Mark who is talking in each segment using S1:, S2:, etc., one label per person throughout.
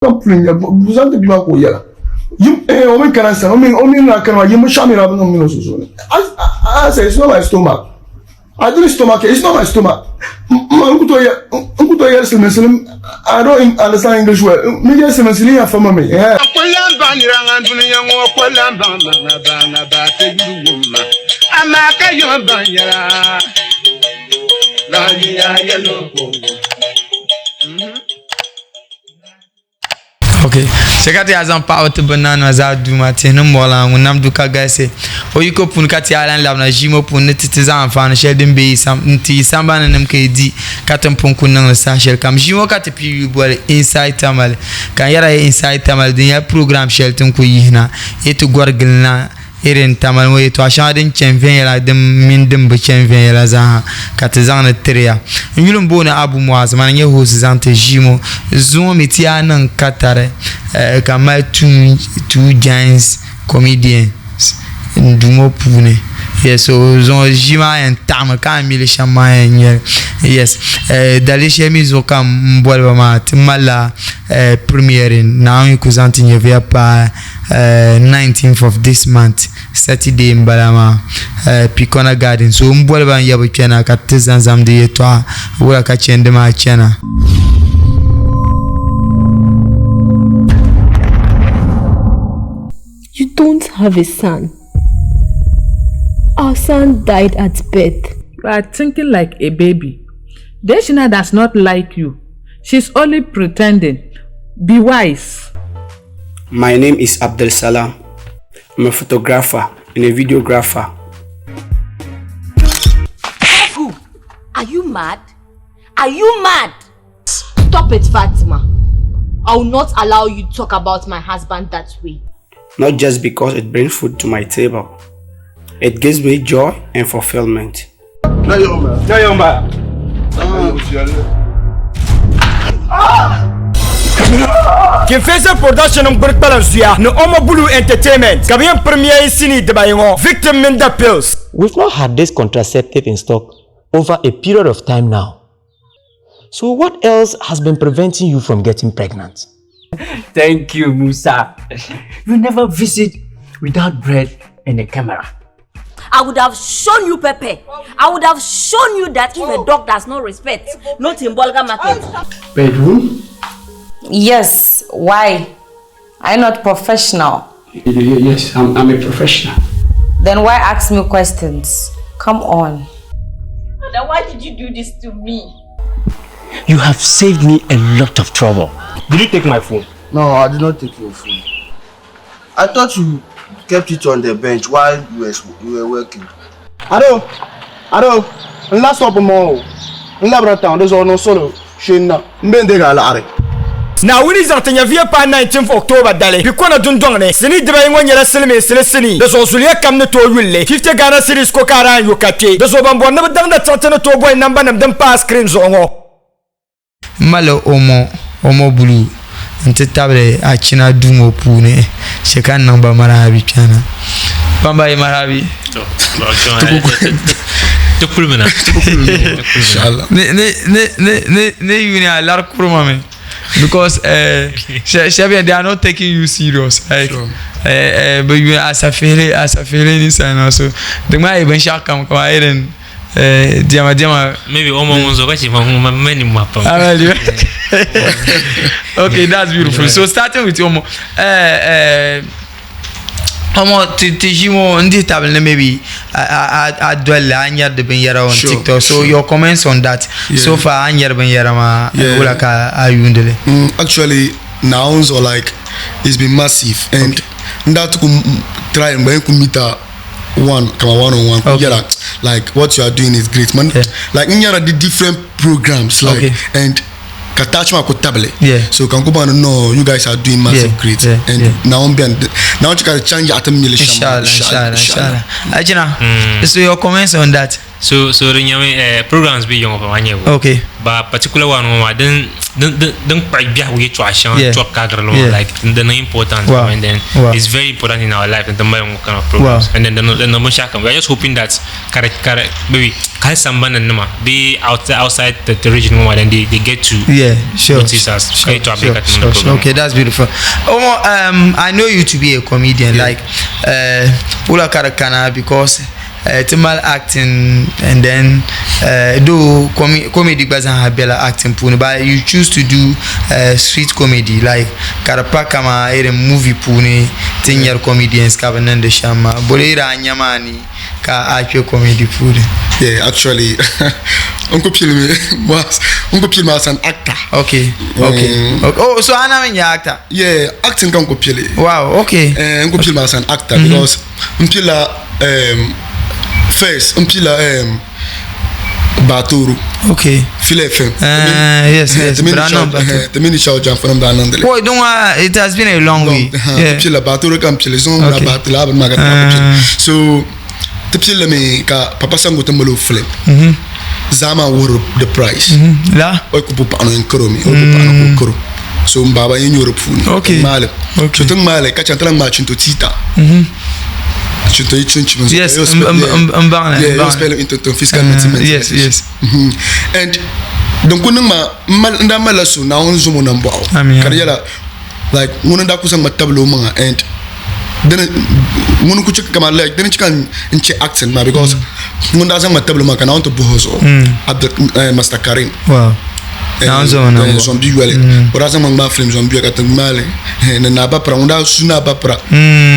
S1: Ka puli n-nyɛ bɛ zaŋ ti bia maa ka o yɛla yim eh o mi kana n sani o mi o mi ni kana maa yim binshɛɣu mi daa bi niŋ min o sunsuuni I say it's not my stomach I drink stomach it's not my stomach n ku tooi n ku tooi yɛli silimiinsili I don't understand English well n mi yɛli silimiinsili yɛn fama mi eh.
S2: Ko lan baŋ nira ŋan dunia ŋɔ ko lan baŋ maŋa baŋa baa ti yuli wumma amaa ka yom baŋ yɛla lahiya yɛlo ko
S3: Ok, chɛ ka ti yaa zaŋ paɣaba ti binnaanima zaa Duuma tihi ni mɔɣili ŋun nam du ka galisi o yiko puuni ka ti yaa lan labina ʒii ŋɔ puuni ni ti ti zaŋ anfaani shɛli din be n-ti yi sambani nim ka yi di ka ti ni pun ku niŋ li saha shɛli kam. Ʒii ŋɔ ka ti pii yuli boli Inside Tamale ka n yɛra ya Inside Tamale di nyɛla program shɛli ti ni ku yihina yi ti gɔri gili na Irin Tamale ŋɔ yɛtɔɣa shɛŋa din chani viɛnyɛla din mini din bi chani viɛnyɛla zaaha ka ti zaŋdi tiri ya. N yuli m-booni Abu Muaz, mani n-nyɛ host zaŋ ti ʒii ŋɔ. Zuŋɔ mi ti yaa niŋ katari ka mali two giants comedians n duu ŋɔ puuni. Yes, so zuŋɔ ʒii maa yɛn taɣimi ka a mi li shɛm maa yɛn nyɛli. Yes, daliri shɛli mi zuɣu ka m boli ba maa ti malila premiering Naawuni yi ku zaŋ ti nyɛvuya paai 19th of this month Saturday n bala maa Picona Garden so n boli ba n yɛbi kpɛna ka ti zaŋ zaŋ di yɛltɔɣa wula ka chɛndi maa chɛna.
S4: You don't have a son. Our son died at birth.
S5: You are thinking like a baby. Deshina does not like you. She's only pretending. Be wise.
S6: My name is Abdel Salam. I'm a photographer and a videographer.
S7: Who? Are you mad? Are you mad?
S4: Stop it, Fatima. I will not allow you to talk about my husband that way.
S6: Not just because it brings food to my table. It gives me joy and fulfillment.
S8: Kinfesa Production n gbuni kpalan suya ni Omo Blue Entertainment ka bɛ yɛn premiere sinii dibayi ŋɔ Victim mini The Pills.
S9: We've not had this contraceptive in stock over a period of time now. So what else has been preventing you from getting pregnant?
S10: Thank you, Musa. You never visit without bread and a camera.
S7: I would have shown you, Pepe. I would have shown you that if a dog does not respect, not in Bolga market.
S6: Bedroom?
S11: Yes, why? Are you not professional?
S6: Yes, I'm, I'm a professional.
S11: Then why ask me questions? Come on.
S7: Then why did you do this to me?
S10: You have saved me a lot of trouble.
S8: Did you take my phone?
S12: No, I did not take your phone. I thought you kept it on the bench while you were, you were working.
S1: Ado, ado, n la stop mo n labira town di zuɣu niŋ solo shee na n bɛ n deegi a laɣari.
S8: Naawuni zaŋ ti nyɛviya paai 19th October dali Bikona dundɔŋ ni. Sinii dibayi ŋɔ nyɛla silimiinsili sinii di zuɣu zuliya kam ni tooi yuli li. 50 Ghana cedis ko ka a daa yo ka kpe. Di zuɣu ban bɔri ni bɛ daŋda tiɣi ti ni tooi boli namba nim din pa a screen zuɣu ŋɔ.
S3: M mali Omo, Omo Blue n-ti tabili Achina duu ŋɔ puuni chɛ ka n niŋ ba marhabi kpɛna. Kpamba yi marhabi.
S13: Ti kulimina.
S3: Ni yuuni a lari kurima mi because shɛba they are not taking you serious like bɛ yuuni asafihili asafihili ninsal nima so di ŋmaa yi binshɛɣu kam kaman irin diɛma diɛma
S13: maybe omo ŋun zo ka chɛ ma mani ma pam
S3: okay that's beautiful so starting with omo omo ti ti ʒi ŋɔ n dihi tabili ni maybe a a dolli a nyɛri di binyɛra on TikTok so your comments on that so far a nyɛri binyɛra maa wula ka a yuundi li
S1: actually Naawuni zuɣu like it's been massive and n daa ti ku try n gba yɛn ku meet a one kama one on one okay. yɛra like what you are doing is great man yeah. like n yɛra the different programs like okay. and ka touch ma ko tabili yeah. so kan ko bani no you guys are doing massive yeah. great yeah. and yeah. now on ben now you can change atom mili
S3: inshallah inshallah inshallah ajina so your comments on that.
S13: So so di nyɛmi eh, programs be yiŋɔ pam a nyɛ bu.
S3: Okay.
S13: But particular one ŋɔ maa din din din din kpuɣi biɛhigu yɛltɔɣa shɛŋa tɔri kagrili ŋɔ like din niŋ important and then it's very important in our life ni ti mali ŋɔ kind of programs and then din niŋ binshaɣu kam we are just hoping that ka di ka di maybe hali sambani nima bee outside the, the region ŋɔ maa then they, they get to
S3: yeah, sure,
S13: notice us
S3: sure,
S13: ka yɛltɔɣa
S3: sure,
S13: bee ka ti niŋdi
S3: sure, sure.
S13: program.
S3: Okay, that's beautiful. Omo, I know you to be a comedian. Like, wula ka di kana because ti mali acting and then though comedy gba zaa bela acting puuni, but you choose to do street comedy, like ka di pa kama irin movie puuni ti nyɛri comedians ka bi niŋdi shɛm maa. Bolo yi daa nya maa ni ka a kpe comedy puuni?
S1: Yeah, actually, n ku pilimi n ku pilimi as an actor.
S3: Okay. Oh, so ana mi nyɛ actor?
S1: Yeah, acting ka n ku pili.
S3: Wow, okay.
S1: N ku pilimi as an actor because n pila first n pila Baatoro.
S3: Okay.
S1: Fila FM.
S3: Yes. Brandon Baatoro.
S1: Temi ni Shao Janfa nim daa niŋdi li.
S3: Boy, don't worry, it has been a long way.
S1: Ti pila Baatoro ka n pili zuŋɔ ŋuna Baatoro la bini maa ka ti daa pili. So ti pilli mi ka Papa Sango ti mali o film. Zaa maa wuhiri the price.
S3: La?
S1: O ku pu paɣa ni n karo mi, o ku paɣa ni ka o karo. So n baaba yɛn nyɛ di puuni.
S3: Okay.
S1: Ti ŋmaali. So ti ŋmaali ka chaŋ ti lahi ŋmaai Chinto Tita. Chinto yi chinchi mi.
S3: Yes, n baŋ li,
S1: Yeah,
S3: n
S1: yo
S3: baŋ li.
S1: spell into to fiscal maintenance.
S3: Yes.
S1: And din ku niŋ ma, n daa malila so Naawuni zumo nambɔɣu.
S3: Amin,
S1: Ka di
S3: amin.
S1: yɛla like ŋuni n daa ku zaŋ ma tabili o maŋa and dini ŋuni ku chɛ kama like dini chɛ ka n chɛ acting maa because ŋuni daa zaŋ ma tabili o maŋa ka Naawuni ti buhi o zuɣu. Abdul Master Karim.
S3: Wow. Naawuni zumo nambɔɣu.
S1: Zombi yoli. O daa zaŋ ma ŋmaai film Zombi yoli ka ti ŋmaai li. Ni Naa Bapra, ŋun daa su Naa Bapra.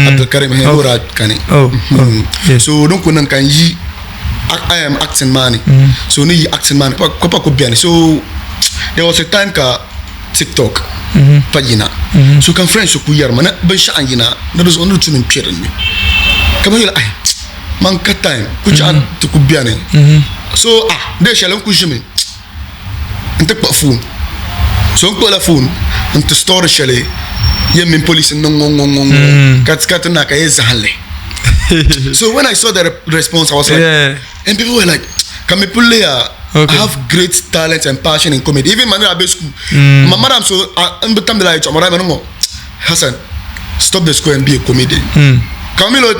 S1: Abdul Karim, o daa kani.
S3: Oh, oh, yes.
S1: So din ku niŋ ka n yi I am acting maa ni. So ni yi acting maa ni ka pa ku beni. So there was a time ka TikTok pa yina. So ka n friends ku yɛri ma ni binshɛɣu n yina ni di zuɣu ni di tu ni n kpe dinni. Ka ma yɛli ai man ka time ku chɛɣu ti ku beni. So dee shɛli n ku ʒimi n ti kpuɣi phone. So n kpuɣila phone n ti story shɛli yɛn mini police n niŋ ŋɔ ŋɔ ŋɔ ŋɔ ka ka ti na ka yɛ zahim li. So when I saw the response, I was like, and people were like, Can me pull here? I have great talent and passion in comedy. Even my mother school. My madam so I'm like, Hassan, stop the school and be a comedian. Camilo,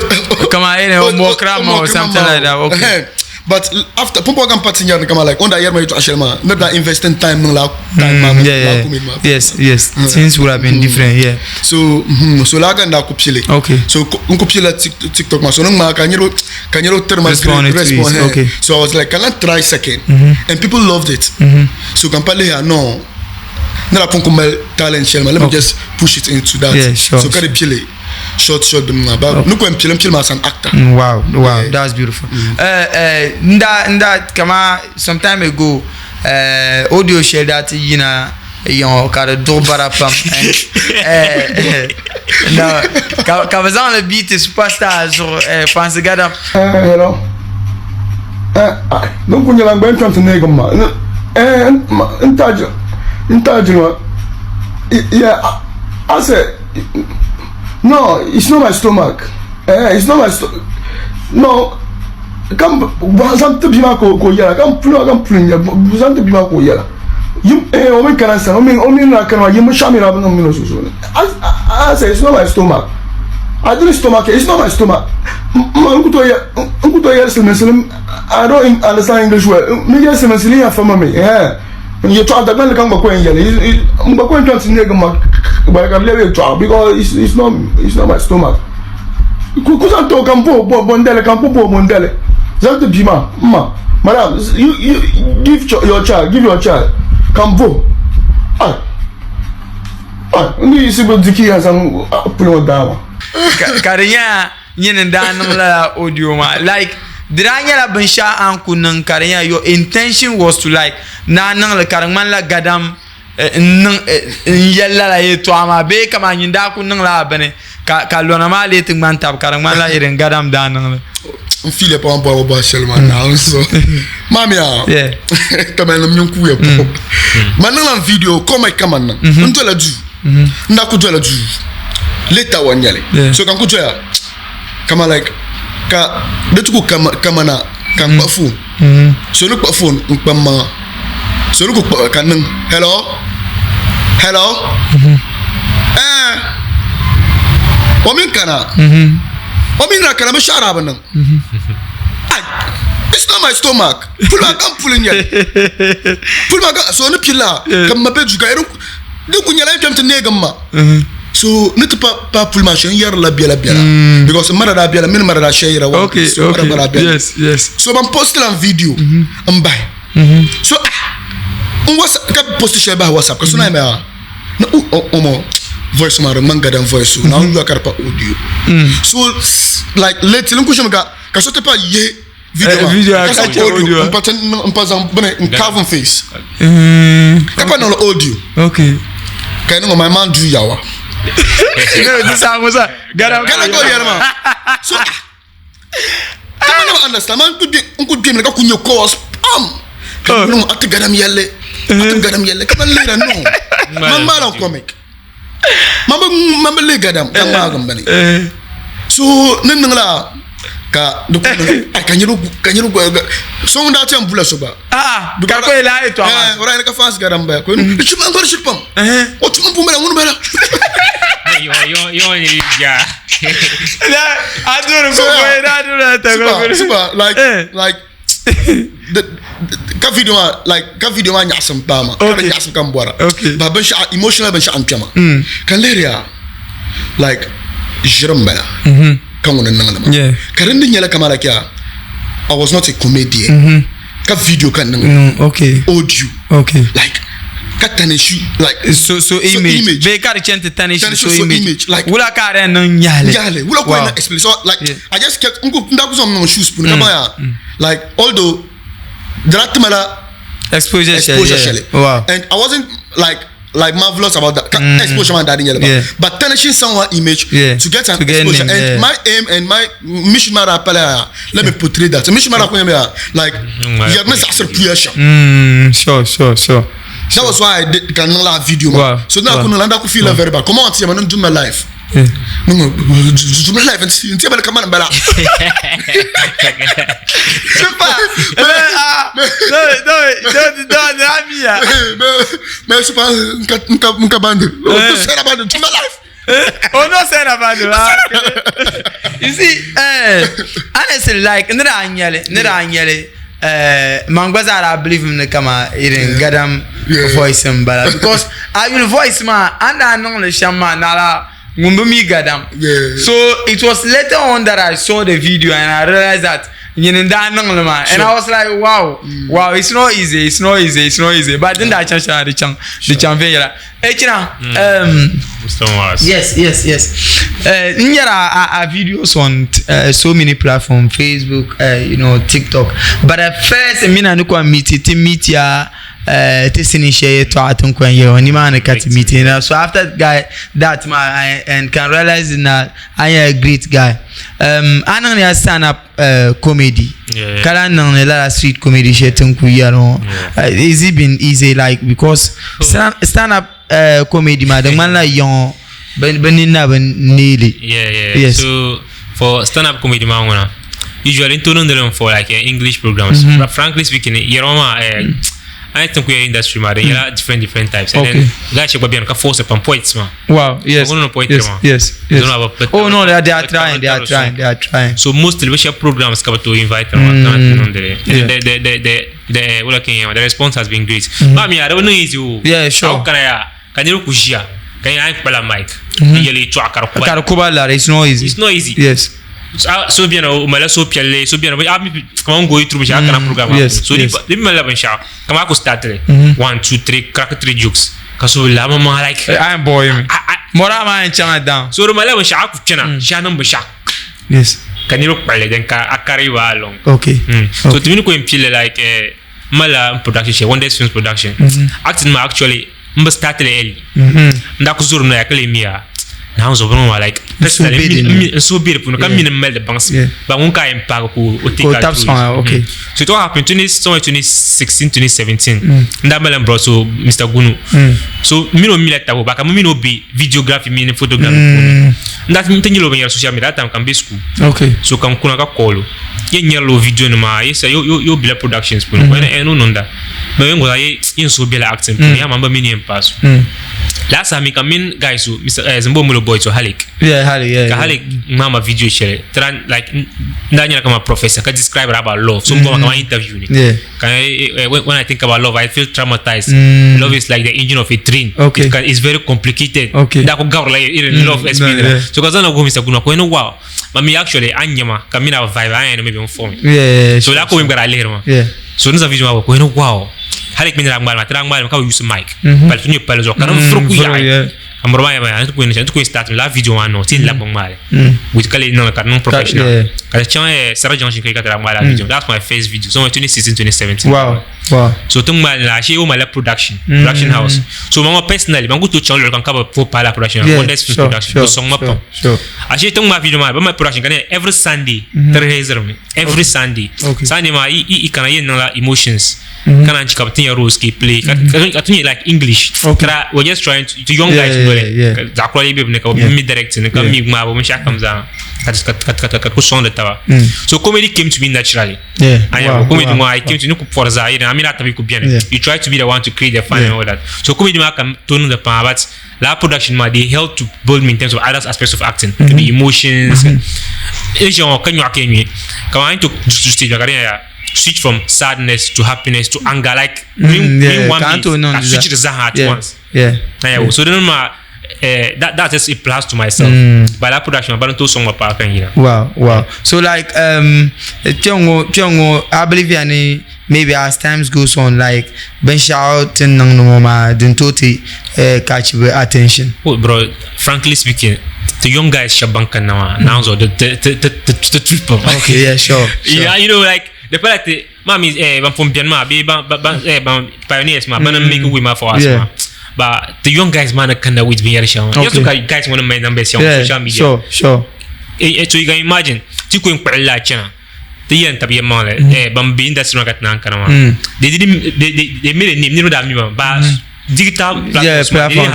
S3: Come on, Mokrama or something like that. Okay.
S1: But after Pumpo kan party nyar kama like onda yerma yuto ashelma not that investing time la time ma
S3: Yeah,
S1: la
S3: yeah.
S1: comedy ma.
S3: Yes, yes. Things would have been different, yeah.
S1: So so la kan da kupile.
S3: Okay.
S1: So kupile TikTok ma so nung ma kan yero kan yero terma
S3: Respond to it,
S1: respond.
S3: okay.
S1: So I was like, can I try second? And people loved it. So kan pale ya no. Na la punku mel talent shelma. Let me just push it into that.
S3: Yeah, sure.
S1: So kan pile short short bim na ba nu ko pile pile ma as an actor.
S3: Wow, wow, that's beautiful. Nda kama some time ago, audio shared that you know, ka di duɣu bara pam. No, ka bi zaŋ li beat superstar zuɣu, Fancy Gadam.
S1: Hello. Nun ku nyɛla n gba n ti neegi ma. N taji n taji ma. Yeah, I said no, it's not my stomach. It's not my stomach. No, kam zan ti bi ma ko ko yɛla kam pulu kam pulu nya zan ti bi ma ko yɛla. Yim o min kana san o min na kana yim shami ra no min so so. I said it's not my stomach. I didn't stomach. It's not my stomach. Nkuto ya silmin I don't understand English well. Mi ya silmin ya fama mi. Eh. Ye to adagban le kan gba ko en yele. Ngba ko en twenty nega ma ba ka le to because it's not my stomach. Ku ku san to kan bo bo bondele kan bo bo bondele. Zan to bima ma. Madam, you give your child, give your child. Kan bo. Ah. Ah, ndi si bo diki ya san pulo dawa.
S3: Ka di nyɛla nyini daa niŋ lala audio maa, like di daa nyɛla binshaɣu a ni ku niŋ ka di nyɛla your intention was to like naa niŋli ka di ŋmanila gadam n niŋ n yɛli lala yɛltɔɣa maa bee kama nyin daa ku niŋla a bini ka ka lɔna maa lee ti ŋmani tabi ka di ŋmanila irin gadam daa niŋli.
S1: N feel pa bo bo shɛli maa na so mami a tamali nim nyin kuya po ma niŋla video call my kama niŋ n dola duu n daa ku dola duu later wa nyɛli so kan ku doya kama like ka di tuku kama na Ka n kpuɣi phone. So ni kpuɣi phone n kpa n maŋa. So ni ku kpuɣi ka niŋ hello hello eh o mini kana o mini na kana binshɛɣu daa bi niŋ. Ai it's not my stomach. Puli maa ka n puli n nyɛli. Puli maa ka so ni pili la ka m ma be duu ka din ku nyɛla yi kpɛm ti neegi m ma. So ni ti pa pa puli maa shɛm n yɛrila biɛla biɛla because n ma daa biɛla mini ma daa shɛyira wa
S3: Okay,
S1: so ma
S3: okay.
S1: daa biɛla.
S3: Yes, yes.
S1: So ban post la video n bahi. So ah n WhatsApp ka post shɛli bahi WhatsApp ka so na yɛmɛ na o o mo voice maa di ŋmani gadam voice o na n yuya ka di pa audio. So like lately n ku ʒimi ka ka so ti pa yihi video maa
S3: Video
S1: ka
S3: ka
S1: zaŋ
S3: chɛ
S1: audio
S3: audio.
S1: n pa ti n pa zaŋ bini n carve n face ka pa niŋli audio.
S3: Okay.
S1: Ka yi niŋ my man do yawa.
S3: No, this time was a gadam.
S1: Gadam ko yɛri maa. So ah ka man never understand man ku n ku gbemi ka ku nyɛ calls pam. Ka niŋ a ti gadam yɛlli a ti gadam yɛlli ka man lihira no man ŋmaala comic man bi man bi lihi gadam ka ŋmaagi n bini. So ni niŋ la ka di ku niŋ ka niriba ka niriba so ŋun daa ti yɛn bula so gba.
S3: Ah, ka ko ila ay to
S1: Eh, ora ka fans gadam ba ko ni chim an gori shit pam. O tum pum bala ŋun bala.
S13: Yo yo yo ni ja.
S3: La aduru ko ko ila aduru ta ko
S1: Super, super, like like the, ka video ma like ka video ma nyaɣasim paama ka di nyaɣasim ka n bɔra ba binshaɣu emotional binshaɣu n kpɛma ka n lihiriya like ʒiri n bala ka ŋuni n niŋli maa ka din di nyɛla kamani like ya I was not a comedian ka video ka n niŋli
S3: okay
S1: audio
S3: okay
S1: like ka tarnish like
S3: so so image be ka di chɛn ti tarnish so image
S1: like
S3: wula ka di yɛn niŋ nyahali
S1: nyahali wula ko
S3: Wow.
S1: na explain so like I just kept n ku n daa ku zaŋ niŋ shoes puuni ka baŋ ya like although dara tima la
S3: exposure shɛli
S1: exposure
S3: yeah.
S1: shɛli
S3: wow
S1: and I wasn't like like marvelous about that exposure man daa di nyɛli ba
S3: Yeah.
S1: but tarnishing someone image
S3: Yeah.
S1: to get an
S3: To get
S1: exposure
S3: name,
S1: and
S3: yeah.
S1: my aim and my mission maa daa pala ya let me portray that mission maa daa ku nyɛmi ya like yɛri ni zaɣasiri puya shɛm
S3: sure sure sure
S1: that was why I did ka niŋ la video ma
S3: Wow.
S1: so na
S3: Wow.
S1: ku niŋ la n daa ku feel very bad come on ti yɛma ni n dun my life
S3: Yeah.
S1: dun my life n ti yɛma ni kamani n bala
S3: Super. Ah, no, no, no, no, no,
S1: mais super n ka bandi o sera bandi dun my life
S3: Oh no, say about it. You see, honestly, like, nira anyele, nira anyele. Man gba zaa daa believe ni kama irin gadam voice n bala because a yuli voice maa an daa niŋli shɛm maa naala ŋun bi mi gadam. So it was later on that I saw the video and I realized that nyini n daa niŋli maa and I was like wow wow it's not easy it's not easy it's not easy but din daa chaŋ shɛŋa di chaŋ di chaŋ viɛnyɛla. Echina
S13: Mr. Mars.
S3: Yes, yes, yes. N yɛra a videos on so many platforms, Facebook, you know, TikTok. But at first, mina ni ko meet ti meet ya ti sini shɛ yɛtɔɣa ti n ko yɛ o nimaani ka ti meet na. So after guy that ma I and can realize na I am a great guy. A niŋdi ya stand up comedy.
S13: Yeah.
S3: Ka lahi niŋdi lala street comedy shɛli ti n ku yɛri ŋɔ. Is it been easy like because stand up comedy maa di ŋmanila yiŋɔ bi nini na bi neeli.
S13: Yeah, yeah.
S3: Yes.
S13: So for stand up comedy man ŋuna usually n to niŋdi for like English programs.
S3: Mhm.
S13: But frankly speaking, yɛrɛ maa I think we are industry ma din yɛla different different types. And
S3: Okay.
S13: then guy shɛ gba bɛni ka force upon poets ma.
S3: Wow, yes.
S13: Ŋun poetry
S3: Yes,
S13: ma.
S3: yes, yes.
S13: Don't know about-
S3: Oh no, they are trying, they are trying, they are trying.
S13: So mostly we share programs ka to invite them.
S3: Mm.
S13: Yeah. The what I can the response has been great.
S3: Mhm.
S13: But me I don't know easy.
S3: Yeah, sure.
S13: How can I can you kushia? Can I kpala mic?
S3: Mhm.
S13: Yeli to akara kuba.
S3: Ka di kuba lari, it's not easy.
S13: It's not easy.
S3: Yes.
S13: So bien o mala so piɛlli so bien a mi kama n go through bi kana program
S3: yes,
S13: so
S3: yes.
S13: di mala bin sha kama ko start le
S3: Mhm.
S13: 1 2 3 crack 3 jokes ka so la ma ma like
S3: I am boy me. Mora ma n chaŋ down.
S13: So di mala bin sha ku chana sha nim bi sha
S3: Yes.
S13: ka niriba kpali then ka a carry wa along.
S3: Okay.
S13: So timi ni ko n pili like mala production shɛ Wonders Films production.
S3: Mhm.
S13: Acting ma actually n bi start le early.
S3: Mhm.
S13: N daa ku zori na ya ka le miya na n zobiri ma like personally
S3: be din
S13: n so be di puuni ka
S3: Yeah.
S13: mini n mali di baŋsim
S3: Yeah.
S13: ba ŋun ka yɛn paagi ka o take
S3: Ka o
S13: her
S3: tab
S13: through
S3: sɔŋ
S13: it.
S3: a, okay.
S13: So it all happened 20 somewhere 2016 2017
S3: Mm.
S13: n daa mali n bro so Mr. Gunu.
S3: Mm.
S13: So mini o mila tabo ba ka mini o be videography mini photography puuni. N daa ti nyɛla o binyɛra social media that time ka n be school.
S3: Okay.
S13: So ka n kuna ka call o. Ye nyɛrila o video nima ye sa yo yo bila productions puuni. Mm. Eh no nonda. Ma yen goza ye yen so bela acting puuni. Ya mamba mini en pass. Last time ka min guys so Mr. Zimbo Mulo boy so Halik.
S3: Yeah, Halik, yeah.
S13: Ka Halik mama video share. Tran like nda nyɛla kama professor ka describe about love. So mm. kama interview ni.
S3: Yeah.
S13: Can I, when I think about love, I feel traumatized. Love is like the engine of a train.
S3: Okay.
S13: It's very complicated.
S3: Okay.
S13: Da ko gawr la in love experience. So kaza na go Mr. Guna ko no wow. But me actually anyama ka mina vibe I no maybe for me.
S3: Yeah.
S13: So da ko mi gara lehro.
S3: Yeah.
S13: So nza video ko no wow. Halik mina ngmal ma tra ngmal ka use mic. Pal tunye pal zo kana fru ku ya. Amro ma ya ko ni ko start la video ano tin la bon male. With kale no ka non professional. Ka chan Sarah Johnson ka tra ngmal la video. That's my first video. So 2016 2017.
S3: Wow. Wow.
S13: So tung ma la she o ma la production, production house. So mama personally, mangu to chan lo kan ka for pa la production, Wonders Film production. So song ma pam.
S3: Sure.
S13: Ashe tung ma video ma ba ma production kan every Sunday, terhezer me. Every Sunday. Sunday ma i kana yen la emotions. Kana nchi kaptin ya roles ke play. Ka tun like English. Kra we just trying to young guys know le. Za ko le be ne ka mi direct ne ka mi ma bo mi sha kam za. Ka ku song de tawa. So comedy came to me naturally.
S3: Yeah.
S13: I am comedy wow. I came to no for za I mean that be bien. You try to be the one to create the fun and all that. So comedy ma kam tonu the power, but la production ma they help to build me in terms of other aspects of acting, the emotions. Come to stage switch from sadness to happiness to anger, like in 1 minute, I switch the zaha at once.
S3: Yeah.
S13: So then ma that's just a plus to myself. But that production, but don't song about
S3: Wow, wow. So like I believe yani maybe as times goes on, like ben shout and no ma din toti catch the attention.
S13: Oh, bro, frankly speaking, the young guys shabanka now so the triple.
S3: Okay, yeah, sure.
S13: Yeah, you know, like the fact that mommy from Myanmar, be pioneers ma, ban make way for us.
S3: Yeah.
S13: But the young guys man can with me. Just look at guys want to make numbers on social media.
S3: Sure, sure.
S13: So you can imagine, they didn't they made a name, but digital platforms,
S3: yeah, platform,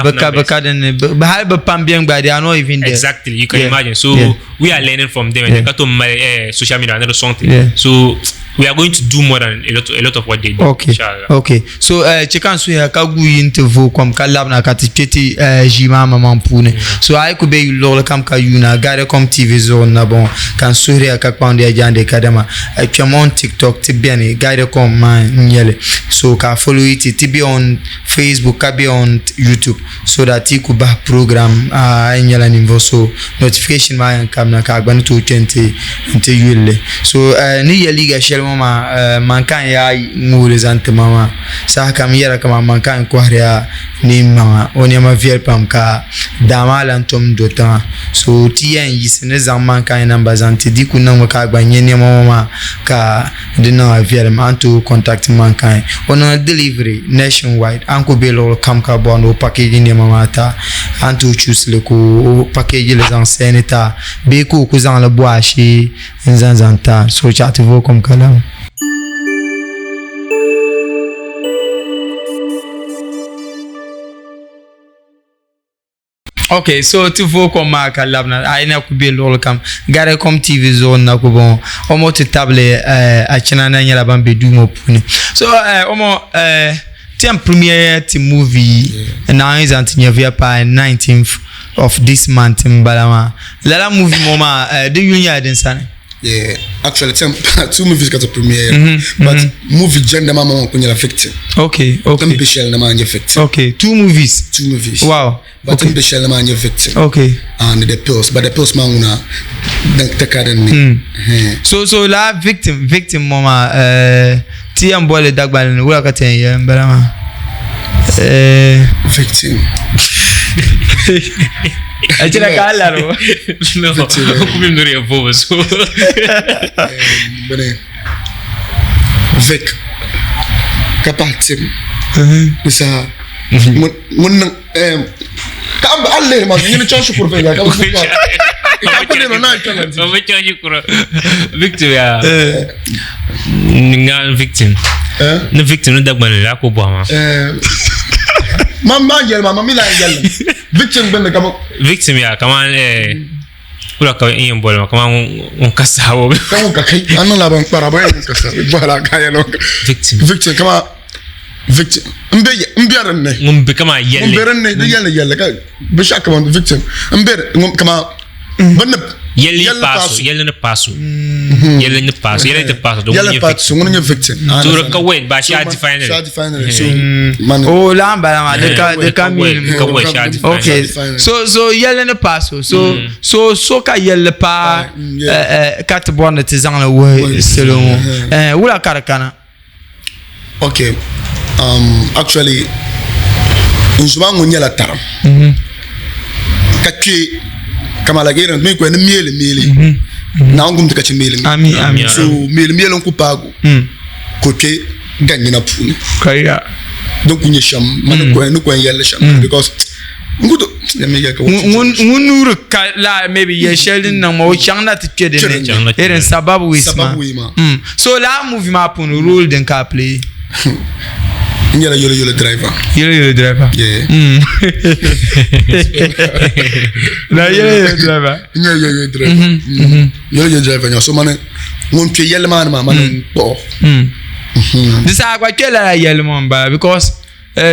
S3: but they are not even there.
S13: Exactly, you can imagine. So we are learning from them, and they got to my social media and something.
S3: Yeah.
S13: So we are going to do more than a lot of what they do.
S3: Okay. Okay. So chikan su ya ka gu interview kom ka lab na ka ti peti jima maman pune. So ay ku be lor kam ka yuna Gardacom TV zone na bon kan suhri ka pande jande kadama. Kemon on TikTok ti bene Gardacom man nyele. So ka follow it ti be on Facebook ka be on YouTube so that you could ba program nyela nimvo so notification ma yan kam na ka gbani to 20 nti yule. So ni yeli ga shel mama mankan ya ngure mama sa kam yera kama mankan ko haria ni mama oni ma viel pam ka dama lan tom dota so ti yan yisne zan mankan nan bazanti di kunna ka gbanye ni mama ka dina viel man to contact mankan on delivery nationwide anko belo kam ka bondo package ni mama ta anto choose le ko package les enseignes ta be ko ku zan la boashi nzanzanta so chat vo comme kalam. Okay, so tu vo comme ma kalabna aina ku be lol kam Gardacom TV zone na ku bon omo ti table a china na nyala ban be du mo puni. So omo ti premiere ti movie na is antinyavia pa 19th of this month mbalama. Lala movie moma de yunya den sane.
S1: Yeah, actually, two movies got a premiere, but movie gender mama kunyala victim.
S3: Okay, okay.
S1: Mbishel na manje victim.
S3: Okay, two movies.
S1: Two movies.
S3: Wow.
S1: But okay. Mbishel na manje victim.
S3: Okay.
S1: And the pills, but the pills man una tekadeni.
S3: So la victim mama ti ambole dagbal wala katen ya mbalama.
S1: Victim.
S3: Achira kala ro.
S13: No. Kumim nuri avovo so.
S1: Bene. Vic. Kapatim. Bisa. Mun ka alle ma ni chance pour faire ka ka ko na na
S13: O me chance pour victim ya. Nga victim. No victim no dagban la ko bo ma.
S1: Mama yel mama mi la yel. Victim ben kama
S13: victim ya kama Wula ka n yɛn boli ma kamani ŋun ka saha o.
S1: Ka ŋun ka kai a niŋla bin kpara bɔ ŋun ka saha bɔhila ka yɛli
S13: victim
S1: victim kama victim n bɛ n bɛ dinni
S13: ŋun bɛ kama yɛlli
S1: ŋun bɛ dinni di yɛlli yɛlli ka binshɛɣu kama victim n bɛ ŋun kama bini
S13: yɛlli paaso yɛlli ni paaso yɛlli ni paaso yɛlli ti paaso
S1: don yɛlli paaso ŋun nyɛ victim
S13: so di ka wait ba shi a define
S1: it define it so
S3: man oh la n bala maa di ka di ka mean
S13: ka wait shi a define
S3: okay so so yɛlli ni paaso so so so ka yɛlli paa ka ti bɔri ni ti zaŋli wuhi salo ŋɔ wula ka di kana
S1: okay actually n zuma ŋun nyɛla tarim ka kpe kama like irin mi ni meeli meeli naawuni gum ti ka chɛ meeli
S3: meeli
S1: so meeli meeli n ku paago ka o kpe ganyina puuni din ku nyɛ shɛm mani ni ko n yɛlli shɛm because
S3: ŋun nuuri ka la maybe yɛl shɛli din niŋ ma o chaŋ na ti kpɛ dinni irin sababu ways maa so laa movie maa puuni role din ka a play
S1: n nyɛla yolo yolo driver
S3: yolo yolo driver
S1: yeah
S3: na yolo yolo driver
S1: n nyɛla yolo yolo driver yolo yolo driver nya so mani ŋun kpɛ yɛlli maa ni maa mani n kpuɣi
S3: di saha gba kpɛ lala yɛlli ŋɔ n bala because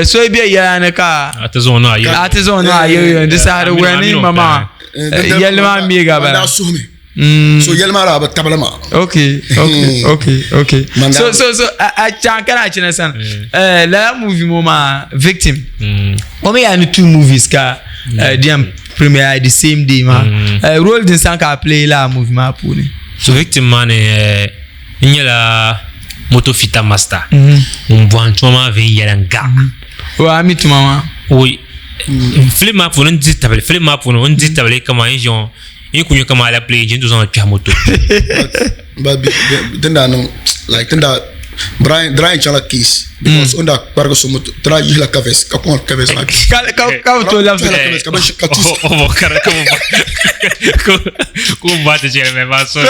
S3: so bɛ yɛla ni ka
S13: a ti zaŋ a
S3: a ti zaŋ a yɛli di saha di wɛni ni ma maa yɛlli maa mi ga bala
S1: so yɛlli maa daa bi tabili ma
S3: okay okay okay okay so so so a chaŋ kana a china sani lala movie ŋɔ maa victim o mi yaa ni two movies ka di yɛn premiere the same day maa role din san ka a play lala movie maa puuni
S13: so victim maa ni N nyɛla moto fita master ŋun bɔhim tuma maa viɛnyɛliŋga.
S3: O a mi tuma maa?
S13: O film maa puuni n dihi tabili film maa puuni n dihi tabili kamani n ʒiya ŋɔ n yi ku nya kamani alapile engine n tooi zaŋli kpɛhi moto.
S1: But din daa niŋ like din daa Brian Brian chaŋla case because o ni daa kparigi so moto ti daa yihila covers ka kɔŋ covers maa
S3: ka ka ka bi tooi labisi
S1: covers ka bin ka tusi
S13: o bo kara ka bo ko ba ti chɛli mɛ maa so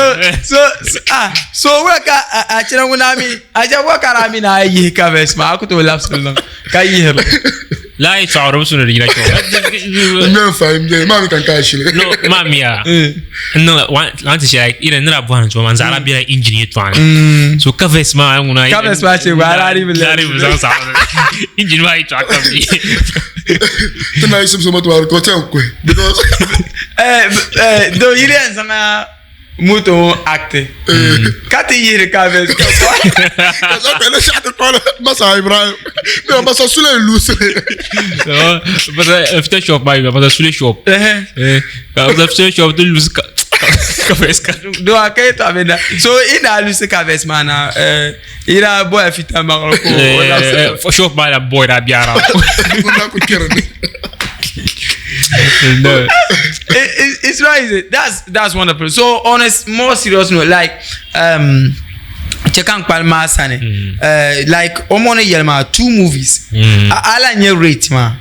S3: so so ah so wula ka a chɛna ŋuna mi a chɛ wula ka a mi na a yihi covers maa a ku tooi labisi li ka yihiri
S13: la yi tɔɣiri bi suni di yina kpɛ
S1: n fa n bɛ maa mi kan ka shili
S13: no maa miya n niŋ lan ti shɛli ina nira bɔhiri tuma maa zaɣila bɛla engine yɛltɔɣa ni so covers maa ŋuna
S3: covers maa chɛ gba ala bi
S13: lari bi zaŋ saɣiri engine maa yɛltɔɣa ka bi
S1: ti na yi simsi moto maa ka o chɛn kuhi because
S3: eh do yili yɛn zaŋ moto ŋɔ acti ka ti yihiri covers ka
S1: ka shɛɣu ti masa ibrahim mi masa sule lusi
S13: masa fita shop maa masa sule shop masa sule shop ti lusi covers ka
S3: do a ka yɛltɔɣa bɛ na so i daa lusi covers maa na i daa boya fita maɣiri
S13: ko shop maa la boy daa biɛra
S3: no. It's not easy. That's wonderful. So on a more serious note, like chɛ ka n kpali maa sani like o mo ni yɛli maa two movies a la nyɛ rate maa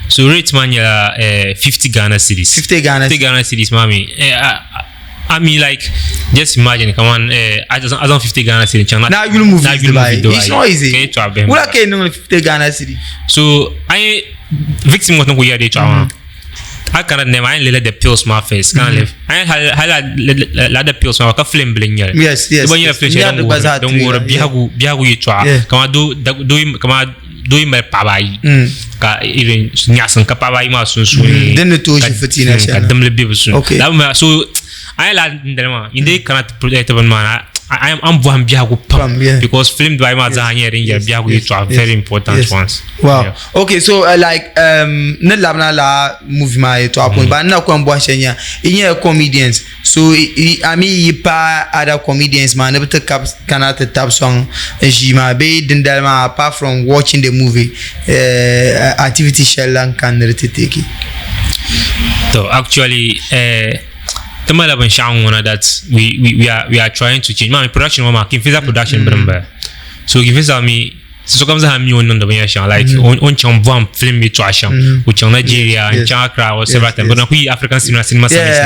S13: so rate maa nyɛla 50 Ghana cedis
S3: 50 Ghana
S13: 50 Ghana cedis maa mi I mean like just imagine come on a zaŋ 50 Ghana cedis chaŋ
S3: na yuli movies dubai it's not easy wula ka yi niŋli 50 Ghana cedis
S13: so I victim ŋɔ ti ku yɛri di yɛltɔɣa maa a kana nɛma a yɛn lihila the pills maa first kana lih a yɛn hali hali la the pills maa ka film bili n nyɛli
S3: yes yes
S13: di gba nyɛla film shɛli din wuhiri biɛhigu biɛhigu yɛltɔɣa kamani doo kamani doo yi mali paɣaba ayi ka irin nyaɣasim ka paɣaba ayi maa sunsuuni
S3: din ni tooi ʒi fitina
S13: shɛli ka dimli bɛ bi sunsuuni so a yɛn lahi dindali maa yi dee kana ti bini maa na an bɔhim biɛhigu pam because film dibayi maa zaa nyɛla din yɛri biɛhigu yɛltɔɣa very important ones
S3: wow yeah. okay so like ni labina la movie maa yɛltɔɣa puuni ba n na kɔn bɔhi shɛli nya i nyɛla comedians so a mi yi paai other comedians maa ni bi ti kabi kana ti tabi sɔŋ n ʒii maa bee dindali maa apart from watching the movie activity shɛli lan kani ni di ti take.
S13: So actually ti malila binshaɣu ŋuna that we are trying to change. Maa mi production ŋɔ maa Kinfisa production bini m-bala. So Kinfisa mi sokam zaa mi o ni niŋdi binyɛr shɛŋa like o ni chaŋ bɔhim film yɛltɔɣa shɛm o chaŋ Nigeria n chaŋ Accra or several times but na kuli yi African cinema cinema summit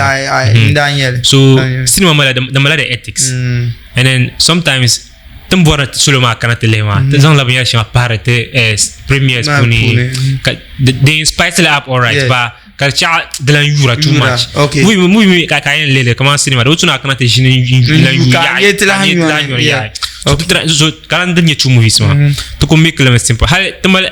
S13: na. So cinema malila di malila di ethics and then sometimes ti ni bɔri ni salo maa kana ti lihi maa ti zaŋla binyɛr shɛŋa pahiri ti premieres puuni ka they spice it up alright but. Ka di chaɣa di lan yuura too much. Movie movie ka ka yɛn lihili kamani cinema di bi tu ni a kana ti ʒini n lan yuui yaɣi ka a nyɛ ti lahi nyɔri yaɣi. So ti try so ka lan din nyɛ two movies maa ti ku make li mi simple hali ti mali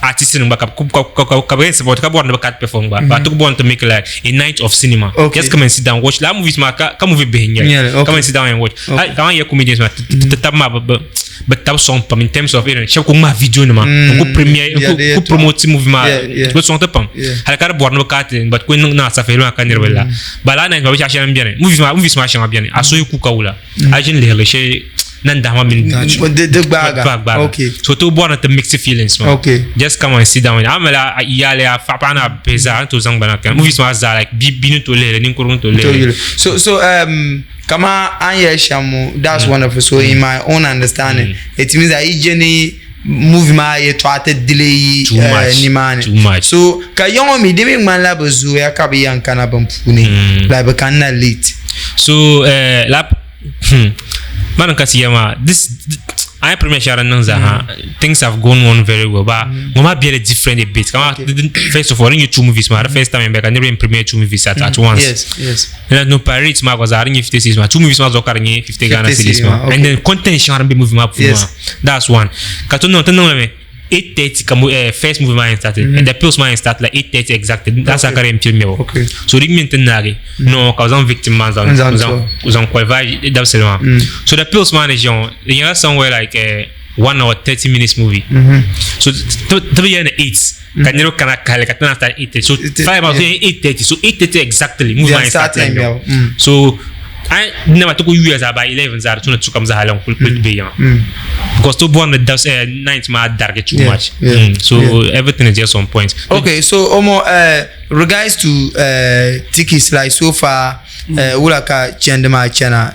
S13: artist nim gba ka ka ka ka bi yɛn support ka bɔri ni bi cut perform gba but ti ku bɔri ni ti make like a night of cinema. Just come and sit down watch lala movies maa ka ka movie bihi n nyɛli come and sit down and watch. Hali kaman ya comedians maa ti tab maa bi bi tabi sɔŋ pam in terms of shɛba ku ŋmahi video nima n ku premiere n ku promote movie maa bi sɔŋ ti pam hali ka di bɔri ni bi kaai ti but ku niŋ safari maa ka niriba la but lala night maa binshɛɣu shɛli n beni movies maa movies maa shɛŋa beni a suhu yi ku ka wula a ʒini lihiri shɛli nan dahima mini
S3: di gbaaga
S13: so ti bɔri ni ti mix feelings maa just come and sit down a mali a iyali a paɣa ni a bihi zaa a ni tooi zaŋ ba na kani movies maa zaa like bia ni tooi lihiri ninkurigu ni tooi lihiri
S3: so so Kama an yɛli shɛm ŋɔ, that's wonderful. So in my own understanding, it means that yi je ni movie maa yɛtɔɣa ti delay yi
S13: Too much.
S3: nimaani.
S13: Too much.
S3: So ka ya ŋɔ mi di mi ŋmanila bi zooya ka bi yɛn kana bin puuni. Like bi kanna late.
S13: So la mani ka ti yɛli maa this a premier shɛli din niŋ zaa ha things have gone on very well but ŋɔ maa bela different a bit kama first of all din nyɛ two movies maa di first time n bɛ ka niriba yɛn premier two movies at once.
S3: Yes, yes.
S13: And no per rate maa gba zaa di nyɛ 50 cedis maa two movies maa zuɣu ka di nyɛ 50 Ghana cedis maa and then content shɛŋa din be movie maa puuni maa that's one ka ti niŋ ti niŋ mi 8:30 ka first movie maa yɛn start and the pills maa yɛn start like 8:30 exactly that's how ka di yɛn pili mɛbu so di mi ti naagi no ka bi zaŋ victim maa zaŋ zaŋ zaŋ qualify dabisili maa so the pills maa ni ʒiya ŋɔ di nyɛla somewhere like 1 hour 30 minutes movie so ti bi yɛli ni 8 ka niriba kana kahili ka ti naan start 8:30 so five maa so 8:30 so 8:30 exactly movie maa start like so ai nama ti ku yuya zaa by 11 zaa di tuna tukam zaa lan kuli kuli be yiŋa because to bɔri ni dabs night maa darigi too much so everything is just on point.
S3: Okay, so omo regards to tickets like so far wula ka chandi maa chana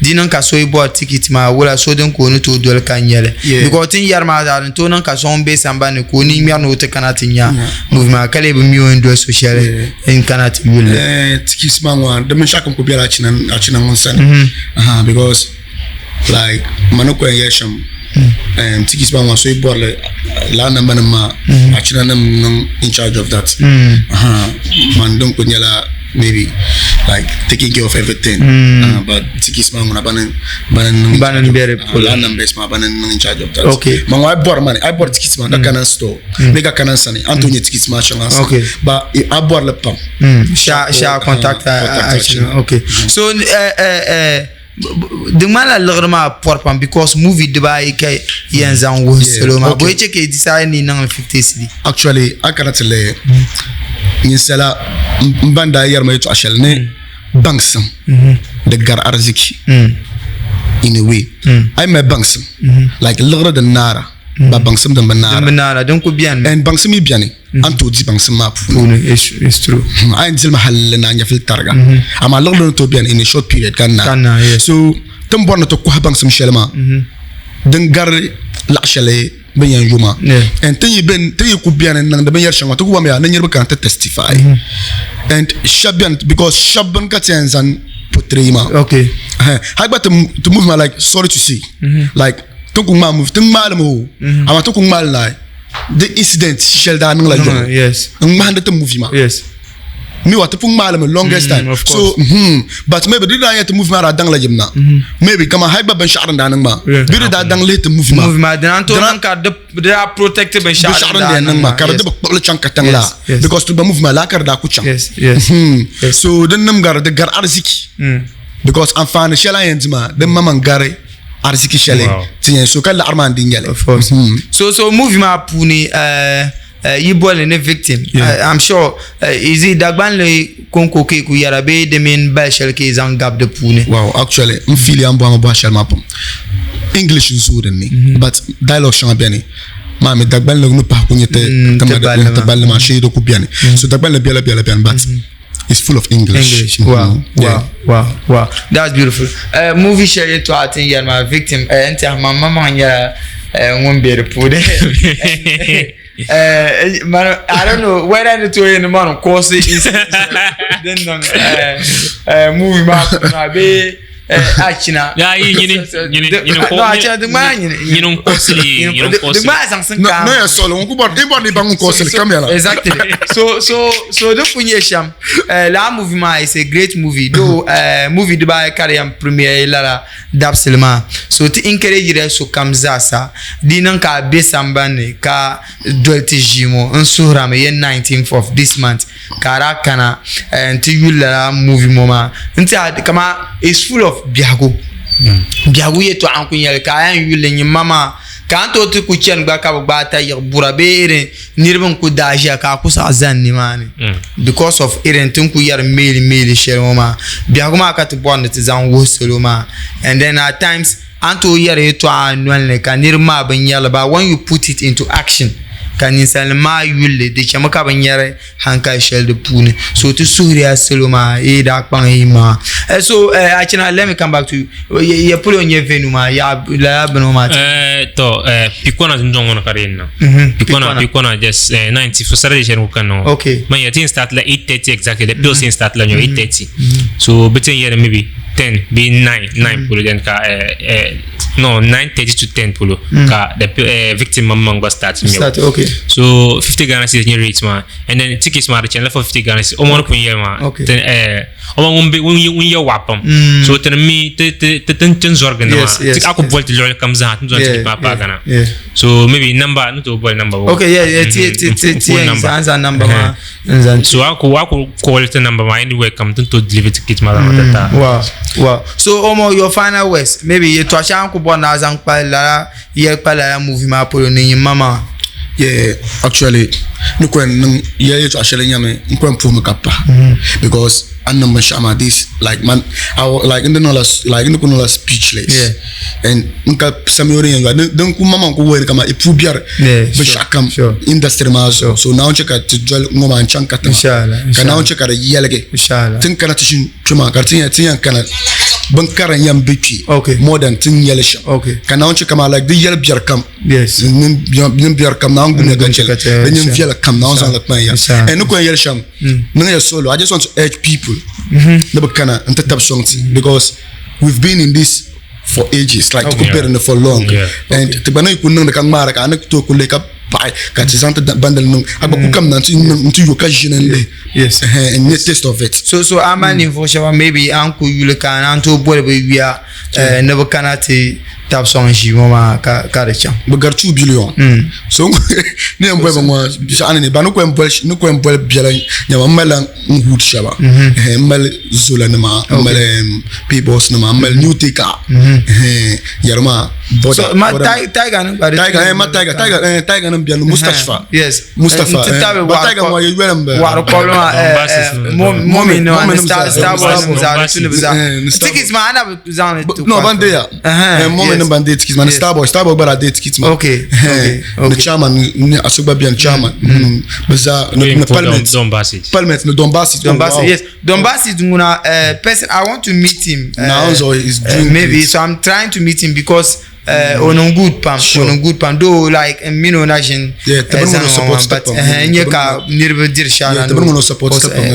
S3: di niŋ ka so yi bɔri ticket maa wula so din ka o ni tooi doli ka nyɛli because tin yɛri maa zaa din tooi niŋ ka so ŋun be sambani ni ka o ni ŋmɛri ni o ti kana ti nya movie maa ka lee bi mi o ni doli so shɛli n kana ti yuli
S1: li. Tickets maa ŋɔ di binshɛɣu kam kuli bela Achina ŋun sani because like ma ni kuli yɛn yɛli shɛm tickets maa ŋɔ so yi bɔri li lala namba nim maa Achina nim niŋ in charge of that man din kuli nyɛla maybe like taking care of everything but tickets maa ŋuna bani bani niŋ
S3: bani n bɛ di polo
S1: lala numbers maa bani niŋ in charge of that man ŋɔ a yi bɔri mani a yi bɔri tickets maa ka kana store bee ka kana n sani a ni tooi nyɛ tickets maa shɛŋa sani but a bɔri li pam
S3: sha contact Achina okay so di ŋmanila liɣiri maa pɔri pam because movie dibaayi ka yɛn zaŋ wuhi salo maa bɔ chɛ ka yi decide ni yi niŋli 50 cedi
S1: actually a kana ti lihi ninsala n ban daa yɛri ma yɛltɔɣa shɛli ni baŋsim di gari ariziki in a way a yi mali baŋsim like liɣiri din naara ba baŋsim din bi naara
S3: din bi naara din ku bɛni
S1: and baŋsim yi bɛni a ni tooi di baŋsim maa
S3: puuni it's true
S1: a yɛn dilimi hali ni a nyɛvili tariga amaa liɣiri ni tooi bɛni in a short period ka naai so ti ni bɔri ni ti kɔhi baŋsim shɛli maa din gari laɣ shɛli bɛ ni yɛn yo maa and ti yi ku bɛni n-niŋdi binyɛr shɛŋa ti ku bɔrimi yaa ni niriba kana ti testify and shɛba bɛni because shɛba bini ka ti yɛn zaŋ portray maa hali gba ti movie maa like sorry to say like ti ku ŋmaai movie ti ŋmaai li mi o amaa ti ku ŋmaai li naai di incident shɛli daa niŋla yɔŋɔ n ŋmahindi ti movie maa mi wa ti pun ŋmaali mi longest time so but maybe di daa nyɛ ti movie maa daa daŋla yim na maybe kama hali gba binshɛɣu din daa niŋ maa bɛ di daa daŋ lihi ti movie maa
S3: movie maa dina n tooi niŋ ka di daa protect
S1: binshɛɣu din daa niŋ maa ka di di bi kpuɣili chaŋ katiŋ la because ti gba movie maa laa ka di daa ku chaŋ so din nim gari di gari ariziki because anfaani shɛli a yɛn di maa di maŋmaŋ gari ariziki shɛli ti yɛn so ka laɣiri maa n di nyɛli
S3: so so movie maa puuni yi boli ni victim I'm sure is it Dagbanli konko ka yi ku yɛra bee di mini bali shɛli ka yi zaŋ gabi di puuni
S1: wow actually n feel ya n bɔhimi bɔhi shɛli maa pam English n zooi din ni but dialogue shɛŋa bɛni maa mi Dagbanli ni pahi ku nyɛ ti balli maa shee di ku bɛni so Dagbanli bɛla bɛla bɛni but It's full of English.
S3: English. Wow. Mm-hmm. Wow. Yeah. Wow. Wow. That's beautiful. Movie shɛli yɛltɔɣa ti ni yɛli maa victim n tiɛha man maŋmaŋ nyɛla ŋun be di puuni. Man, I don't know whether ni tooi ni man cause incident din niŋ movie maa puuni maa bee Achina.
S13: Ya yi nyini nyini nyini
S3: ko. No achina di ŋmaa nyini.
S13: Nyini n kɔsili nyini n kɔsili.
S3: Di ŋmaa zaŋsim kaam.
S1: No ya sɔli ŋun ku bɔri i bɔri ni baŋ n kɔsili kam yɛla.
S3: Exactly. So di ku nyɛ shɛm laa movie maa is a great movie though movie dibaayi ka di yɛn premiere lala dabisili maa so ti encourage la sokam zaasa di niŋ ka a be sambani ka doli ti ʒii ŋɔ n suhirami yɛn 19th of this month ka a daa kana n ti yuli lala movie ŋɔ maa n tiɛha kama is full of biɛhigu biɛhigu yɛltɔɣa n ku nyɛli ka a yɛn yuli nyini ma maa ka a ni tooi ti ku chɛni gba ka bi gbaai tayiɣi bura bee irin niriba n ku daa ʒiya ka a ku saɣi zani nimaani because of irin ti ni ku yɛri meeli meeli shɛli ŋɔ maa biɛhigu maa ka ti bɔri ni ti zaŋ wuhi salo maa and then at times A ni tooi yɛri yɛtɔɣa nolini ka niriba maa bi nyari li but when you put it into action ka ninsalinima maa yuli li di chɛmi ka bi nyari hankali shɛli di puuni so ti suhiriya salo maa yi daa kpaŋ yi maŋa so Achina let me come back to you ya polo n-nyɛ venue maa yaɣa lala bini ŋɔ maa
S13: To Pikona dundɔŋ ŋɔ ni ka di yɛn niŋ Pikona Pikona just 90 so Saturday shɛli n-kuli kanna ŋɔ
S3: okay
S13: man ya ti yɛn start la 8:30 exactly the pills yɛn start la nyɔ 8:30 so bɛ ti yɛn yɛli maybe 10 bee 9 9 polo then ka no 9:30 to 10 polo ka the victim maŋ maŋ gba start ŋmɛbu
S3: start okay
S13: so 50 Ghana cedis nyɛ rate maa and then tickets maa di chani la 450 Ghana cedis o ma ni pun yɛli maa
S3: okay
S13: tin o ma ŋun be ŋun yɛ waɣa pam so ti ni mi ti ti ti ti tin zɔrigi ni maa
S3: yes
S13: a ku boli ti luɣili kam zaa ti ni zɔri ticket maa paai Ghana
S3: yeah
S13: so maybe number ni tooi boli number
S3: okay yeah yeah ti ti ti ti zaŋ number maa
S13: n so a ku a ku call ti number maa anywhere kam ti ni tooi deliver ticket maa zaŋ ti ta
S3: wow wow so omo your final words maybe yɛltɔɣa shɛŋa n ku bɔri ni a zaŋ kpa lala yɛli kpa lala movie maa polo ni nyin maŋmaŋa
S1: yeah actually ni ko yɛn niŋ yɛli yɛltɔɣa shɛli nyɛmi n ko yɛn puhimi ka pahi because a ni niŋ binshaɣu maa this like man I like n di niŋla like n di ku niŋla speechless
S3: yeah
S1: and n ka samiyori yɛn yɔa din ku maŋmaŋ ku wuhiri kaman i puu biɛri binshɛɣu kam industry maa zuɣu so Naawuni chɛ ka ti doli ŋɔ maa n-chaŋ katiŋa ka Naawuni chɛ ka di yɛligi ti ni kana ti ʒini kpe maa ka di ti yɛn kana bin kara n-yɛn be kpe more than ti ni yɛli shɛm ka Naawuni chɛ kaman like di yɛli biɛri kam nyin biɛri kam Naawuni gumiya ka chɛ li di nyin viɛla kam Naawuni zaŋ li kpaŋ ya and ni ku yɛn yɛli shɛm niŋya solo I just want to urge people ni bɛ kana n-ti tabi sɔŋ ti because we've been in this for ages like ti ku be dinni for long and ti gba ni ku niŋdi ka ŋmaari ka a ni tooi ku lihi ka paɣi ka ti zaŋ ti bandili niŋ a gba ku kamina nti yo ka ʒini n-lihi
S3: yes
S1: n nya taste of it.
S3: So so a mali ninvuɣu shɛba maybe a ni ku yuli ka a naan tooi boli bɛ yuya ni bɛ kana ti tabi sɔŋ ʒii ŋɔ maa ka ka di chaŋ.
S1: Bɛ gari 2 billion so ni yɛn boli ba ŋɔ biɛɣu ni ba ni ku yɛn boli ni ku yɛn boli biɛla nyama m malila n hood shɛba m mali zola nima m mali payboss nima m mali new taker yɛri maa
S3: border so ma tiger nim gba
S1: tiger eh ma tiger tiger eh tiger nim biɛni Mustafa
S3: yes
S1: Mustafa eh ba tiger ŋɔ yɛ yɔli n bala
S3: waɣiri kɔbili maa momi nima ni star star boys nim zaa di tu ni bi zaa tickets maa ana bi zaŋ li
S1: ti no ban deya momi nim ban dee tickets maa ni star boy star boy gba daa dee tickets maa
S3: okay
S1: ni chairman ni asogba biɛni chairman bi zaa ni parliament parliament ni Don Bassett
S3: Don Bassett yes Don Bassett ŋuna person I want to meet him
S1: now so he's doing
S3: maybe so I'm trying to meet him because o niŋ good pam o niŋ good pam though like n mini o na ʒini
S1: zani ŋɔ maa
S3: but n nyɛ ka niriba diri shɛra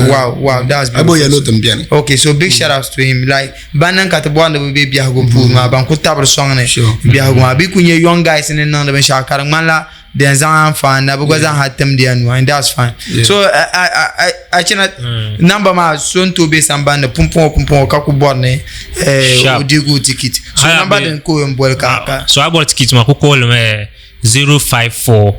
S3: wow wow that's
S1: beautiful
S3: okay so big shout out to him like ban niŋ ka ti bɔri ni bi be biɛhigu puuni maa ban ku tabiri sɔŋ ni biɛhigu maa bi ku nyɛ young guys ni niŋdi binshɛɣu ka di ŋmanila din zaŋ anfaani na bi gba zaa ha timdi ya nua and that's fine so a chana number maa so n tooi be sambani ni pumpɔŋɔ pumpɔŋɔ ka ku bɔri ni o deegi o ticket so number din ka o yɛn boli ka
S13: so a bɔri ticket maa ku call mi 054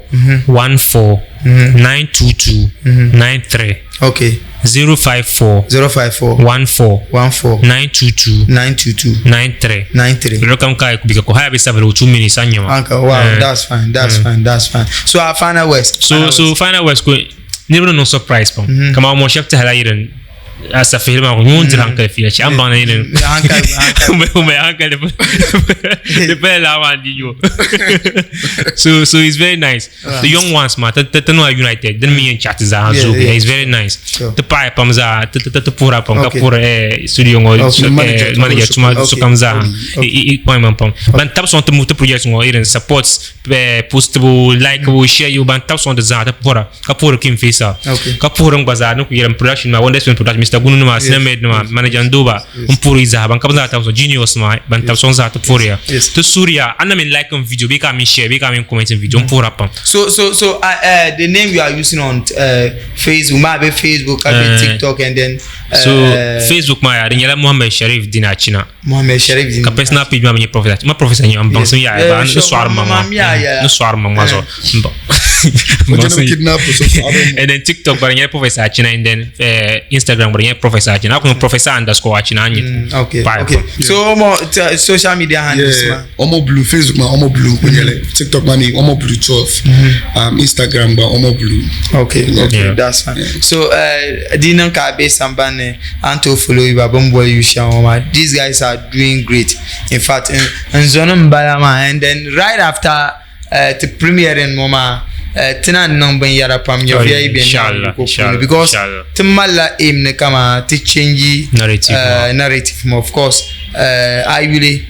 S13: 14 922 93
S3: okay
S13: 054
S3: 054
S13: 14
S3: 14
S13: 922
S3: 922
S13: 93
S3: 93
S13: Lolo kam ka bika ko haya bisa velo 2 minutes anyama.
S3: Uncle, wow, that's fine, that's fine, that's fine. So our final words.
S13: So so final words ko niriba no surprise pam. Kama mo shef tahala yirin asafiri ma ko ŋun diri hankali fiya chi an baŋ na yirin
S3: hankali
S13: mai hankali di pala la ma di yo. So so it's very nice. The young ones ma ti ti nua united din mi yɛn chat zaa
S3: Yeah,
S13: zo
S3: yeah.
S13: it's very nice.
S3: Sure.
S13: Ti paɣi pam zaa ti ti ti puhira pam ka
S3: Okay.
S13: puhiri studio ŋɔ
S3: Okay.
S13: manager
S1: Manager
S13: tuma
S3: Okay.
S13: sokam zaa i appointment pam. Ban tabi sɔŋ ti mu ti project ŋɔ irin support post bu like bu share you ban tabi sɔŋ ti zaa ti puhira ka puhiri King Faisal.
S3: Okay.
S13: Ka puhiri n gba zaa ni ku yɛlim production ma Wonders Film Production Mr. Mr. Gunu nima, Sinemed nima, manager Ndoba, n puhiri yi zaa, ban ka bi zaa tabi sɔŋ, Genius nima, ban tabi sɔŋ zaa ti puhiriya. Ti suhiriya, a na mi like n video bee ka a mi share bee ka a mi comment n video, n puhira pam.
S3: So so so the name you are using on Facebook, maa be Facebook ka be TikTok and then
S13: So Facebook maa yaa di nyɛla Mohammed Sharif Dina Achina.
S3: Mohammed Sharif Dina.
S13: Ka personal page maa mi nyɛ Professor. Ma Professor nyɛ n baŋsim yaa ba n sɔɣiri ma maa. N sɔɣiri ma maa zuɣu. And then TikTok gba di nyɛla Professor Achina and then Instagram gba di nyɛla Professor Achina. A ku niŋ Professor underscore Achina a nyɛ.
S3: Okay. Okay. So omo social media handles ma.
S1: Omo Blue Facebook ma Omo Blue n nyɛli TikTok ma mi Omo Blue 12 Instagram gba Omo Blue.
S3: Okay, okay, yeah. That's fine. Yeah. So di niŋ ka a be sambani a ni tooi follow yi ba bin boli yu shɛm ŋɔ maa. These guys are doing great. In fact, n zoni n bala maa and then right after ti premiering ŋɔ maa ti na niŋ binyɛra pam nyɛviya yi be niŋ ko puuni because ti malila aim ni kama ti change narrative maa of course a yuli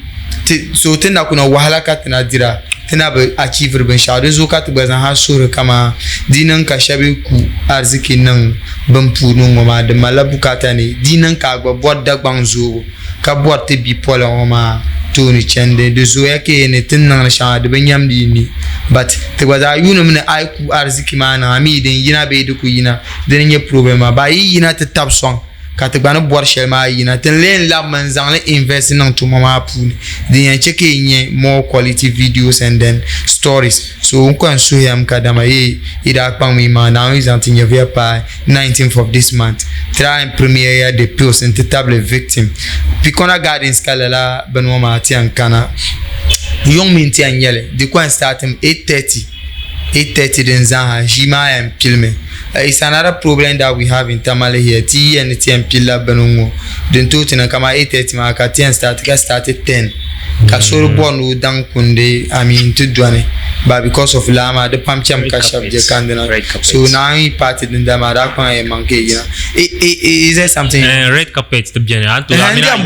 S3: ti so ti na kuna wahala ka ti na dira ti na bi achieviri binshaɣu di zuɣu ka ti gba zaa suhuri kama di niŋ ka shɛba yi ku ariziki niŋ bin puuni ŋɔ maa di malila bukaata ni di niŋ ka a gba bɔri Dagbaŋ zoobu ka bɔri ti bipola ŋɔ maa tooni chandi di zooya ka yi ni ti ni niŋdi shɛŋa di bi nyamdi yi ni but ti gba zaa yuunimi ni a yi ku ariziki maa niŋ a mi din yina bee di ku yina dini n-nyɛ problem maa ba yi yina ti tabi sɔŋ ka ti gba ni bɔri shɛli maa yina ti ni lee labimi n-zaŋ li invest niŋ tuma maa puuni din yɛn che ka yi nya more quality videos and then stories so n ko yɛn suhiyami kadama yi yi daa kpaŋmi yi maŋa Naawuni yi zaŋ ti nyɛvuya paai 19th of this month try and premiere ya the pills n ti tabili victim Picona Gardens ka lala bini ŋɔ maa ti yɛn kana yuŋ mi n-ti yɛn nyɛli di ko yɛn startimi 8:30 8:30 din zaaha ʒii maa yɛn pilimi. It's another problem that we have in Tamale here. Ti yi yɛn ni ti yɛn pilila bini ŋɔ din tooi ti niŋ kamani 8:30 maa ka ti yɛn start ka start 10 ka so di bɔri ni o daŋ kundi I mean ti dɔni but because of laa maa di pam chɛmi ka shɛba je kandina so naan yi party din dali maa daa kpaŋ yɛn maŋ ka yi yina Is there something
S13: Red carpet ti beni a ni tooi a mini a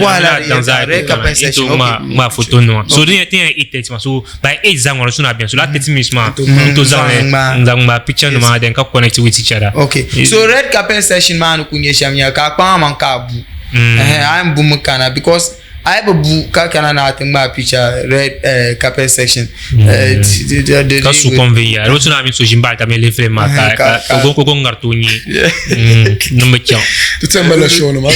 S13: daŋ zaa
S3: red carpet session okay
S13: ŋmaa photo nima so din yɛn ti yɛn 8:30 maa so by 8 zaŋ ŋɔ suna bɛn so la 30 minutes maa n to zaŋ n zaŋ ŋmaa picture nima then ka connect with each other.
S3: Okay so red carpet session maa ni ku nyɛ shɛm nyɛla ka a kpaŋ amaŋ ka a bu ɛhɛn a yɛn bumi kana because a yi bi bu ka kana ni a ti ŋmaa picture red carpet section
S13: ka su kom viɛnyɛla di suna mini so ʒi n baɣa tabi ni film maa ka ka o ŋariti o nyee ni bi chaŋ.
S1: Ti ti mali show nima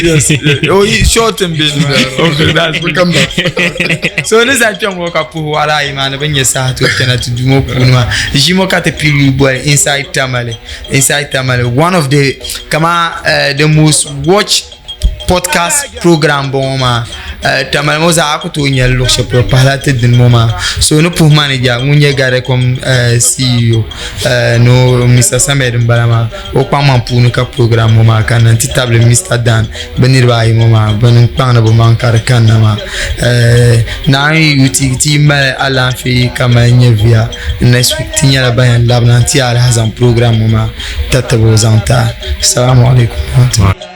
S3: Yes. Oh, short and big. Okay, that's
S1: good. Come back.
S3: So ni zaa kpɛŋ ŋɔ ka puhi wahala ayi maa ni bi nyɛ saha to kpɛna ti duu ŋɔ puuni maa ʒii ŋɔ ka ti pili boli inside Tamale inside Tamale one of the kama the most watched podcast program bɔŋɔ maa Tamale ŋɔ zaa a ku tooi nyɛli luɣu shɛli polo pahila ti dini ŋɔ maa so ni puhi manager ŋun nyɛ Garecom CEO no Mr. Samed n bala maa o kpaŋmaŋ puuni ka program ŋɔ maa kanna nti tabili Mr. Dan bɛ niriba ayi ŋɔ maa bɛ ni kpaŋdi bɛ maŋ ka di kanna maa Naawuni yi yu ti yi mali alaafee ka mali nyɛviya next week ti nyɛla ban yɛn labina nti alahi zaŋ program ŋɔ maa tatabo zaŋ ti a. Assalamu alaikum.